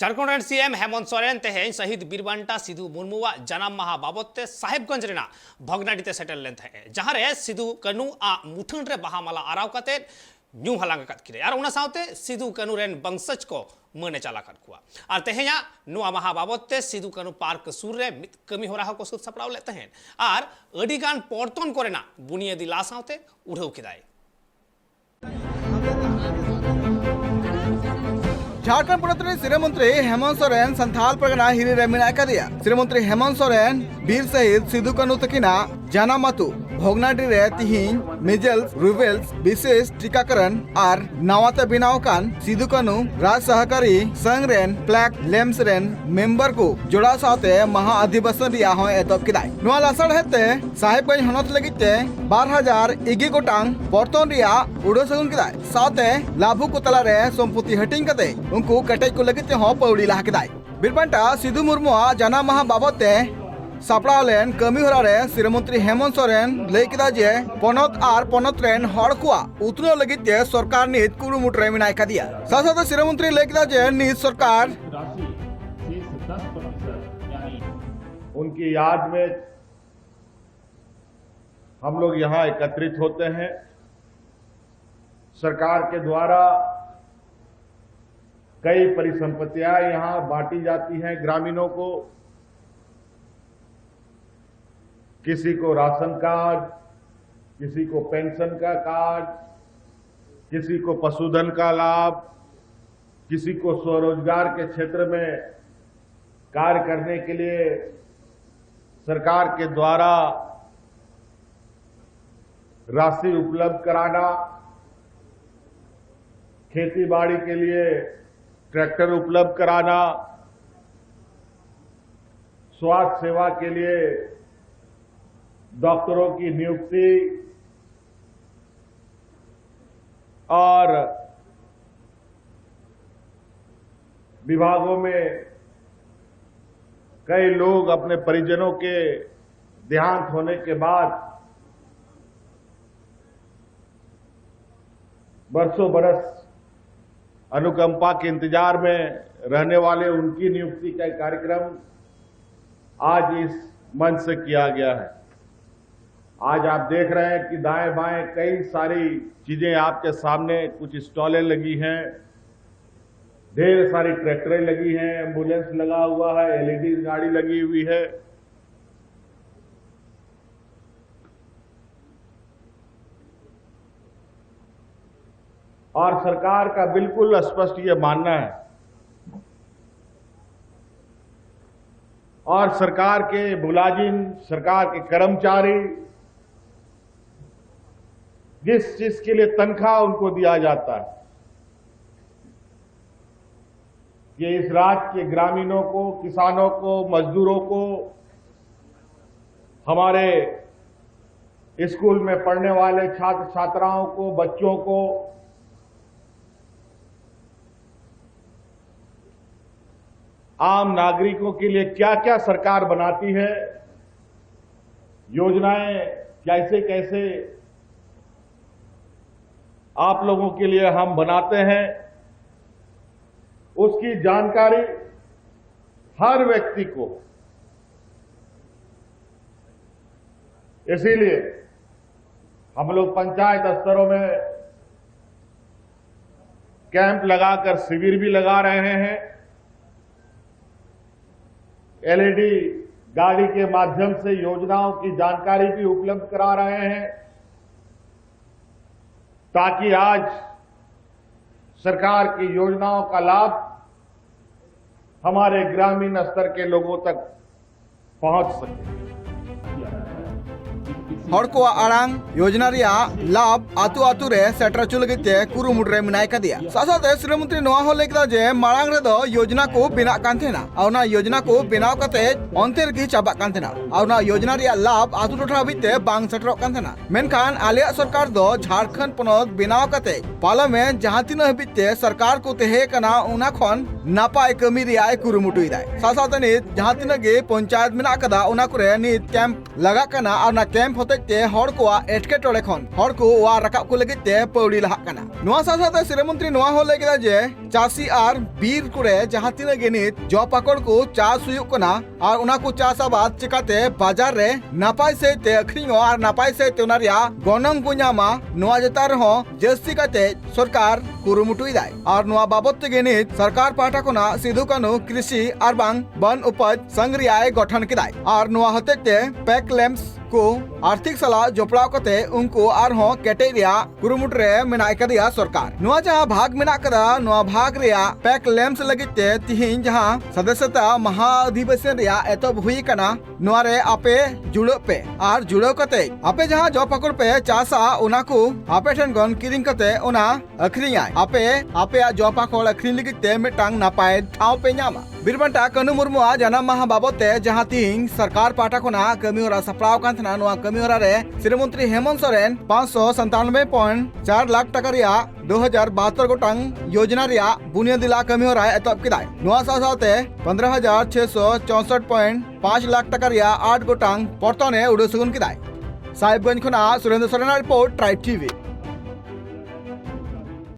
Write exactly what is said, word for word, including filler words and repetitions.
ᱡᱷᱟᱲᱠᱷᱚᱸᱰ ᱨᱮᱱ ᱥᱤ ᱮᱢ ᱦᱮᱢᱚᱱᱛ ᱥᱚᱨᱮᱱ ᱛᱮᱦᱮᱧ ᱥᱟᱹᱦᱤᱫ ᱵᱤᱨ ᱵᱟᱱᱴᱟ ᱥᱤᱫᱩ ᱢᱩᱨᱢᱩᱣᱟᱜ ᱡᱟᱱᱟᱢ ᱢᱟᱦᱟ ᱵᱟᱵᱚᱛ ᱛᱮ ᱥᱟᱦᱮᱵᱽᱜᱚᱸᱡᱽ ᱨᱮᱱᱟᱜ ᱵᱷᱚᱜᱽᱱᱟᱰᱤ ᱛᱮ ᱥᱮᱴᱮᱨ ᱞᱮᱱ ᱛᱟᱦᱮᱸᱫ, ᱡᱟᱦᱟᱸ ᱨᱮ ᱥᱤᱫᱩ ᱠᱟᱹᱱᱩ ᱟᱜ ᱢᱩᱴᱷᱟᱹᱱ ᱨᱮ ᱵᱟᱦᱟ ᱢᱟᱞᱟ ᱟᱨᱟᱣ ᱠᱟᱛᱮ ᱧᱩᱢ ᱦᱟᱞᱟᱝ ᱟᱠᱟᱫ ᱠᱤᱱᱟᱹ᱾ ᱟᱨ ᱚᱱᱟ ᱥᱟᱶᱛᱮ ᱥᱤᱫᱩ ᱠᱟᱹᱱᱩ ᱨᱮᱱ ᱵᱚᱝᱥᱚᱡᱽ ᱠᱚ ᱢᱟᱹᱱ ᱮ ᱪᱟᱞ ᱟᱠᱟᱫ ᱠᱚᱣᱟ᱾ ᱟᱨ ᱛᱮᱦᱮᱧᱟᱜ ᱱᱚᱣᱟ ᱢᱟᱦᱟ ᱵᱟᱵᱚᱛ ᱛᱮ ᱥᱤᱫᱩ ᱠᱟᱹᱱᱩ ᱯᱟᱨᱠ ᱥᱩᱨ ᱨᱮ ᱢᱤᱫ ᱠᱟᱹᱢᱤ ᱦᱚᱨᱟ ᱦᱚᱸᱠᱚ ᱥᱟᱹᱛ ᱥᱟᱯᱲᱟᱣ ᱞᱮᱫ ᱛᱟᱦᱮᱸᱫ᱾ ᱟᱨ ᱟᱹᱰᱤ ᱜᱟᱱ ᱯᱚᱨᱛᱚᱱ ᱠᱚᱨᱮᱱᱟᱜ ᱵᱩᱱᱤᱭᱟᱹᱫᱤ ᱞᱟ ᱥᱟᱶᱛᱮ ᱩᱰᱷᱟᱹᱣ ᱠᱮᱫᱟᱭ᱾ ᱡᱷᱟᱲᱠᱷᱚᱸᱰ ᱯᱚᱱᱚᱛ ᱨᱮᱱ ᱥᱤᱨᱟᱹ ᱢᱚᱱᱛᱨᱤ ᱦᱮᱢᱚᱱᱛ ᱥᱚᱨᱮᱱ ᱥᱟᱱᱛᱷᱟᱞ ᱯᱟᱨᱜᱟᱱᱟ ᱦᱤᱨᱤ ᱨᱮ ᱢᱮᱱᱟᱜ ᱟᱠᱟᱫᱮᱭᱟ᱾ ᱥᱤᱨᱟᱹ ᱢᱚᱱᱛᱨᱤ ᱦᱮᱢᱚᱱᱛ ᱥᱚᱨᱮᱱ ᱵᱤᱨ ᱥᱟᱹᱦᱤᱫ ᱥᱤᱫᱩ ᱠᱟᱹᱱᱩ ᱛᱟᱹᱠᱤᱱᱟᱜ ᱡᱟᱱᱟᱢ ᱟᱹᱛᱩ ᱵᱷᱚᱜᱽᱱᱟᱰᱤ ᱨᱮ ᱛᱤᱦᱤᱧ ᱢᱤᱡᱮᱞᱥ, ᱨᱩᱵᱮᱞᱥ ᱵᱤᱥᱮᱥ ᱴᱤᱠᱟᱠᱚᱨᱚᱱ ᱟᱨ ᱱᱟᱣᱟᱛᱮ ᱵᱮᱱᱟᱣ ᱟᱠᱟᱱ ᱥᱤᱫᱩ ᱠᱟᱹᱱᱩ ᱨᱟᱡᱽ ᱥᱚᱦᱚᱠᱟᱨᱤ ᱥᱚᱝᱜᱷ ᱨᱮᱱ ᱯᱞᱮᱠ ᱞᱮᱢᱯᱥ ᱨᱮᱱ ᱢᱮᱢᱵᱟᱨ ᱠᱚ ᱡᱚᱲᱟᱣ ᱥᱟᱶᱛᱮ ᱢᱟᱦᱟ ᱚᱫᱷᱤᱵᱮᱥᱚᱱ ᱨᱮᱭᱟᱜ ᱦᱚᱸ ᱮᱛᱚᱦᱚᱵ ᱠᱮᱫᱟᱭ᱾ ᱱᱚᱣᱟ ᱞᱟᱥᱟᱲᱦᱮᱫ ᱛᱮ ᱥᱟᱦᱮᱵᱽᱜᱚᱸᱡᱽ ᱦᱚᱱᱚᱛ ᱞᱟᱹᱜᱤᱫ ᱛᱮ ᱵᱟᱨ ᱦᱟᱡᱟᱨ ᱤᱜᱤ ᱜᱚᱴᱟᱝ ᱯᱚᱨᱛᱚᱱ ᱨᱮᱭᱟᱜ ᱩᱰᱟᱹᱣ ᱥᱟᱹᱜᱩᱱ ᱠᱮᱫᱟᱭ᱾ ᱥᱟᱶᱛᱮ ᱞᱟᱹᱵᱷᱩᱠ ᱠᱚ ᱛᱟᱞᱟᱨᱮ ᱥᱚᱢᱯᱚᱛᱤ ᱦᱟᱹᱴᱤᱧ ᱠᱟᱛᱮ ᱩᱱᱠᱩ ᱠᱮᱴᱮᱡ ᱠᱚ ᱞᱟᱹᱜᱤᱫ ᱛᱮᱦᱚᱸ ᱯᱟᱹᱣᱲᱤ ᱞᱟᱦᱟ ᱠᱮᱫᱟᱭ᱾ ᱵᱤᱨᱵᱟᱱᱴᱟ ᱥᱤᱫᱩ ᱢᱩᱨᱢᱩᱣᱟᱜ ᱡᱟᱱᱟᱢ ᱢᱟᱦᱟ ᱵᱟᱵᱚᱛ ᱛᱮ ᱥᱟᱯᱲᱟᱣ ᱞᱮᱱ ᱠᱟᱹᱢᱤ ᱦᱚᱨᱟ ᱨᱮ ᱥᱤᱨᱟᱹ ᱢᱚᱱᱛᱨᱤ ᱦᱮᱢᱚᱱᱛ ᱥᱚᱨᱮᱱ ᱞᱟᱹᱭ ᱠᱮᱫᱟ ᱡᱮ ᱯᱚᱱᱚᱛ ᱟᱨ ᱯᱚᱱᱚᱛ ᱨᱮᱱ ᱦᱚᱲ ᱠᱚᱣᱟᱜ ᱩᱛᱱᱟᱹᱣ ᱞᱟᱹᱜᱤᱫ ᱛᱮ ᱥᱚᱨᱠᱟᱨ ᱱᱤᱛ ᱠᱩᱨᱩᱢᱩᱴᱩ ᱨᱮ ᱢᱮᱱᱟᱭ ᱠᱟᱫᱮᱭᱟ᱾ ᱥᱟᱶ ᱥᱟᱶᱛᱮ ᱥᱤᱨᱟᱹ ᱢᱚᱱᱛᱨᱤ ᱞᱟᱹᱭ ᱠᱮᱫᱟ ᱡᱮ ᱱᱤᱛ ᱥᱚᱨᱠᱟᱨ उनकी याद में हम लोग यहाँ एकत्रित होते हैं। सरकार के द्वारा कई परिसंपत्तियां यहाँ बांटी जाती हैं ग्रामीणों को, किसी को राशन कार्ड, किसी को पेंशन का कार्ड, किसी को पशुधन का लाभ, किसी को स्वरोजगार के क्षेत्र में कार्य करने के लिए सरकार के द्वारा राशि उपलब्ध कराना, खेती बाड़ी के लिए ट्रैक्टर उपलब्ध कराना, स्वास्थ्य सेवा के लिए डॉक्टरों की नियुक्ति और विभागों में कई लोग अपने परिजनों के देहांत होने के बाद वर्षों बरस अनुकंपा के इंतजार में रहने वाले, उनकी नियुक्ति का कार्यक्रम आज इस मंच से किया गया है। आज आप देख रहे हैं कि दाएं बाएं कई सारी चीजें आपके सामने, कुछ स्टॉलें लगी हैं, ढेर सारी ट्रैक्टरें लगी हैं, एम्बुलेंस लगा हुआ है, एलईडी गाड़ी लगी हुई है। और सरकार का बिल्कुल स्पष्ट ये मानना है, और सरकार के मुलाजिम, सरकार के कर्मचारी, जिस चीज के लिए तनख्वाह उनको दिया जाता है, कि इस राज्य के ग्रामीणों को, किसानों को, मजदूरों को, हमारे स्कूल में पढ़ने वाले छात्र छात्राओं को, बच्चों को, आम नागरिकों के लिए क्या क्या सरकार बनाती है, योजनाएं कैसे कैसे आप लोगों के लिए हम बनाते हैं, उसकी जानकारी हर व्यक्ति को। इसीलिए हम लोग पंचायत स्तरों में कैंप लगाकर शिविर भी लगा रहे हैं, एलईडी गाड़ी के माध्यम से योजनाओं की जानकारी भी उपलब्ध करा रहे हैं, ताकि आज सरकार की योजनाओं का लाभ हमारे ग्रामीण स्तर के लोगों तक पहुंच सके। ᱦᱚᱲ ᱠᱚᱣᱟᱜ ᱟᱲᱟᱝ ᱭᱳᱡᱱᱟ ᱨᱮᱭᱟᱜ ᱞᱟᱵᱷ ᱟᱹᱛᱩ ᱟᱹᱛᱩ ᱨᱮ ᱥᱮᱴᱮᱨ ᱦᱚᱪᱚ ᱞᱟᱹᱜᱤᱫ ᱛᱮ ᱠᱩᱨᱩᱢᱩᱴᱩ ᱨᱮ ᱢᱮᱱᱟᱭ ᱠᱟᱫᱮᱭᱟ᱾ ᱥᱟᱶᱛᱮ ᱥᱨᱤ ᱢᱚᱱᱛᱨᱤ ᱱᱚᱣᱟ ᱦᱚᱸ ᱞᱟᱹᱭ ᱠᱮᱫᱟ ᱡᱮ ᱢᱟᱲᱟᱝ ᱨᱮᱫᱚ ᱭᱳᱡᱱᱟ ᱠᱚ ᱵᱮᱱᱟᱜ ᱠᱟᱱ ᱛᱟᱦᱮᱱᱟ ᱟᱨ ᱚᱱᱟ ᱭᱳᱡᱱᱟ ᱠᱚ ᱵᱮᱱᱟᱣ ᱠᱟᱛᱮ ᱚᱱᱛᱮ ᱨᱮᱜᱮ ᱪᱟᱵᱟᱜ ᱠᱟᱱ ᱛᱟᱦᱮᱱᱟ ᱟᱨ ᱚᱱᱟ ᱭᱳᱡᱱᱟ ᱨᱮᱭᱟᱜ ᱞᱟᱵᱷ ᱟᱹᱛᱩ ᱴᱚᱴᱷᱟ ᱦᱟᱹᱵᱤᱡ ᱛᱮ ᱵᱟᱝ ᱥᱮᱴᱮᱨᱚᱜ ᱠᱟᱱ ᱛᱟᱦᱮᱱᱟ᱾ ᱢᱮᱱᱠᱷᱟᱱ ᱟᱞᱮᱭᱟᱜ ᱥᱚᱨᱠᱟᱨ ᱫᱚ ᱡᱷᱟᱲᱠᱷᱚᱸᱰ ᱯᱚᱱᱚᱛ ᱵᱮᱱᱟᱣ ᱠᱟᱛᱮ ᱯᱟᱨᱞᱟᱢᱮᱱᱴ ᱡᱟᱦᱟᱸ ᱛᱤᱱᱟᱹᱜ ᱦᱟᱹᱵᱤᱡ ᱛᱮ ᱥᱚᱨᱠᱟᱨ ᱠᱚ ᱛᱟᱦᱮᱸ ᱠᱟᱱᱟ ᱚᱱᱟ ᱠᱷᱚᱱ ᱱᱟᱯᱟᱭ ᱠᱟᱹᱢᱤ ᱨᱮᱭᱟᱜ ᱮ ᱠᱩᱨᱩᱢᱩᱴᱩᱭᱮᱫᱟᱭ᱾ ᱥᱟᱶ ᱥᱟᱶᱛᱮ ᱱᱤᱛ ᱡᱟᱦᱟᱸ ᱛᱤᱱᱟᱹᱜ ᱜᱮ ᱯᱚᱧᱪᱟᱭᱮᱛ ᱢᱮᱱᱟᱜ ᱟᱠᱟᱫᱟ ᱚᱱᱟ ᱠᱚᱨᱮ ᱱᱤᱛ ᱠᱮᱢᱯ ᱞᱟᱜᱟᱜ ᱠᱟᱱᱟ ᱟᱨ ᱚᱱᱟ ᱠᱮᱢᱯ ᱦᱚᱛᱮᱡ ᱛᱮ ᱦᱚᱲ ᱠᱚᱣᱟᱜ ᱮᱴᱠᱮᱴᱚᱬᱮ ᱠᱷᱚᱱ ᱦᱚᱲ ᱠᱚ ᱚᱣᱟᱨ ᱨᱟᱠᱟᱵ ᱠᱚ ᱞᱟᱹᱜᱤᱫ ᱛᱮ ᱯᱟᱹᱣᱲᱤ ᱞᱟᱦᱟᱜ ᱠᱟᱱᱟ᱾ ᱱᱚᱣᱟ ᱥᱟᱶ ᱥᱟᱶᱛᱮ ᱥᱨᱤ ᱢᱚᱱᱛᱨᱤ ᱱᱚᱣᱟ ᱦᱚᱸ ᱞᱟᱹᱭ ᱠᱮᱫᱟ ᱡᱮ ᱪᱟᱹᱥᱤ ᱟᱨ ᱵᱤᱨ ᱠᱚᱨᱮ ᱡᱟᱦᱟᱸ ᱛᱤᱱᱟᱹᱜ ᱜᱮ ᱱᱤᱛ ᱡᱚ ᱯᱟᱠᱚᱲ ᱠᱚ ᱪᱟᱥ ᱦᱩᱭᱩᱜ ᱠᱟᱱᱟ ᱟᱨ ᱚᱱᱟ ᱠᱚ ᱪᱟᱥ ᱟᱵᱟᱫ ᱪᱤᱠᱟᱛᱮ ᱵᱟᱡᱟᱨ ᱨᱮ ᱱᱟᱯᱟᱭ ᱥᱟᱹᱦᱤᱡ ᱛᱮ ᱟᱹᱠᱷᱨᱤᱧᱚᱜᱼᱟ ᱟᱨ ᱱᱟᱯᱟᱭ ᱥᱟᱹᱦᱤᱡ ᱛᱮ ᱚᱱᱟ ᱨᱮᱭᱟᱜ ᱜᱚᱱᱚᱝ ᱠᱚ ᱧᱟᱢᱟ, ᱱᱚᱣᱟ ᱪᱮᱛᱟᱱ ᱨᱮᱦᱚᱸ ᱡᱟᱹᱥᱛᱤ ᱠᱟᱛᱮ ᱥᱚᱨᱠᱟᱨ ᱠᱩᱨᱩᱢᱩᱴᱩᱭᱮᱫᱟᱭ᱾ ᱟᱨ ᱱᱚᱣᱟ ᱵᱟᱵᱚᱫ ᱛᱮᱜᱮ ᱱᱤᱛ ᱥᱚᱨᱠᱟᱨ ᱯᱟᱦᱴᱟ ᱠᱷᱚᱱᱟᱜ ᱥᱤᱫᱷᱩ ᱠᱟᱹᱱᱦᱩ ᱠᱨᱤᱥᱤ ᱟᱨ ᱵᱟᱝ ᱵᱚᱱ ᱩᱯᱟᱡᱽ ᱥᱚᱝᱜᱷ ᱨᱮᱭᱟᱜ ᱮ ᱜᱚᱴᱷᱚᱱ ᱠᱮᱫᱟᱭ᱾ ᱟᱨ ᱱᱚᱣᱟ ᱦᱚᱛᱮᱡ ᱛᱮ ᱯᱮᱠ ᱞᱮᱢᱯᱥ ᱠᱚ ᱟᱨᱛᱷᱤᱠ ᱥᱟᱞᱟᱜ ᱡᱚᱯᱲᱟᱣ ᱠᱟᱛᱮ ᱩᱱᱠᱩ ᱟᱨᱦᱚᱸ ᱠᱮᱴᱮᱡ ᱨᱮᱭᱟᱜ ᱠᱩᱨᱩᱢᱩᱴᱩ ᱨᱮ ᱢᱮᱱᱟᱜ ᱟᱠᱟᱫᱮᱭᱟ ᱥᱚᱨᱠᱟᱨ᱾ ᱱᱚᱣᱟ ᱡᱟᱦᱟᱸ ᱵᱷᱟᱜᱽ ᱢᱮᱱᱟᱜ ᱠᱟᱫᱟ, ᱱᱚᱣᱟ ᱵᱷᱟᱜᱽ ᱨᱮᱭᱟᱜ ᱯᱮᱠ ᱞᱮᱢᱯᱥ ᱞᱟᱹᱜᱤᱫ ᱛᱮ ᱛᱤᱦᱤᱧ ᱡᱟᱦᱟᱸ ᱥᱚᱫᱚᱥᱥᱚᱛᱟ ᱢᱟᱦᱟ ᱚᱫᱷᱤᱵᱮᱥᱚᱱ ᱨᱮᱭᱟᱜ ᱮᱛᱚᱦᱚᱵ ᱦᱩᱭ ᱟᱠᱟᱱᱟ, ᱱᱚᱣᱟ ᱨᱮ ᱟᱯᱮ ᱡᱩᱲᱟᱹᱜ ᱯᱮ ᱟᱨ ᱡᱩᱲᱟᱹᱣ ᱠᱟᱛᱮ ᱟᱯᱮ ᱡᱟᱦᱟᱸ ᱡᱚ ᱯᱟᱠᱚᱲ ᱯᱮ ᱪᱟᱥᱟ, ᱚᱱᱟ ᱠᱚ ᱟᱯᱮ ᱴᱷᱮᱱ ᱠᱷᱚᱱ ᱠᱤᱨᱤᱧ ᱠᱟᱛᱮ ᱚᱱᱟ ᱟᱹᱠᱷᱨᱤᱧᱟᱭ᱾ ᱟᱯᱮ ᱟᱯᱮᱭᱟᱜ ᱡᱚ ᱯᱟᱠᱚᱲ ᱟᱹᱠᱷᱨᱤᱧ ᱞᱟᱹᱜᱤᱫ ᱛᱮ ᱢᱤᱫᱴᱟᱝ ᱱᱟᱯᱟᱭ ᱴᱷᱟᱶ ᱯᱮ ᱧᱟᱢᱟ᱾ ᱵᱤᱨ ᱵᱟᱱᱴᱟ ᱠᱟᱹᱱᱩ ᱢᱩᱨᱢᱩᱣᱟᱜ ᱡᱟᱱᱟᱢ ᱢᱟᱦᱟ ᱵᱟᱵᱚᱫ ᱛᱮ ᱡᱟᱦᱟᱸ ᱛᱤᱦᱤᱧ ᱥᱚᱨᱠᱟᱨ ᱯᱟᱦᱴᱟ ᱠᱷᱚᱱᱟᱜ ᱠᱟᱹᱢᱤ ᱦᱚᱨᱟ ᱥᱟᱯᱲᱟᱣ ᱟᱠᱟᱱ ᱛᱟᱦᱮᱱᱟ, ᱱᱚᱣᱟ ᱠᱟᱹᱢᱤ ᱦᱚᱨᱟ ᱨᱮ ᱥᱤᱨᱟᱹ ᱢᱚᱱᱛᱨᱤ ᱦᱮᱢᱚᱱᱛ ᱥᱚᱨᱮᱱ ᱯᱟᱸᱪᱥᱚ ᱥᱟᱱᱛᱟᱱᱵᱮ ᱯᱚᱭᱮᱱᱴ ᱪᱟᱨ ᱞᱟᱠᱷ ᱴᱟᱠᱟ ᱨᱮᱭᱟᱜ ᱫᱩ ᱦᱟᱡᱟᱨ ᱵᱟᱦᱟᱛᱛᱚᱨ ᱜᱚᱴᱟᱝ ᱭᱳᱡᱽᱱᱟ ᱨᱮᱭᱟᱜ ᱵᱩᱱᱭᱟᱹᱫᱤ ᱞᱟ ᱠᱟᱹᱢᱤ ᱦᱚᱨᱟᱭ ᱮᱛᱚᱦᱚᱵ ᱠᱮᱫᱟᱭ᱾ ᱱᱚᱣᱟ ᱥᱟᱶ ᱥᱟᱶᱛᱮ ᱯᱚᱱᱫᱽᱨᱚ ᱦᱟᱡᱟᱨ ᱪᱷᱚᱭᱥᱚ ᱪᱳᱥᱚᱴ ᱯᱚᱭᱮᱱᱴ ᱯᱟᱸᱪ ᱞᱟᱠᱷ ᱴᱟᱠᱟ ᱨᱮᱭᱟᱜ ᱟᱴ ᱜᱚᱴᱟᱝ ᱯᱚᱨᱛᱚᱱ ᱮ ᱩᱰᱟᱹᱣ ᱥᱟᱹᱜᱩᱱ ᱠᱮᱫᱟᱭ᱾ ᱥᱟᱦᱮᱵᱽᱜᱚᱸᱡᱽ ᱠᱷᱚᱱᱟᱜ ᱥᱩᱨᱮᱱᱫᱨᱚ ᱥᱚᱨᱮᱱᱟᱜ ᱨᱤᱯᱳᱨᱴ, ᱴᱨᱟᱭᱤᱵᱽ ᱴᱤᱵᱷᱤ᱾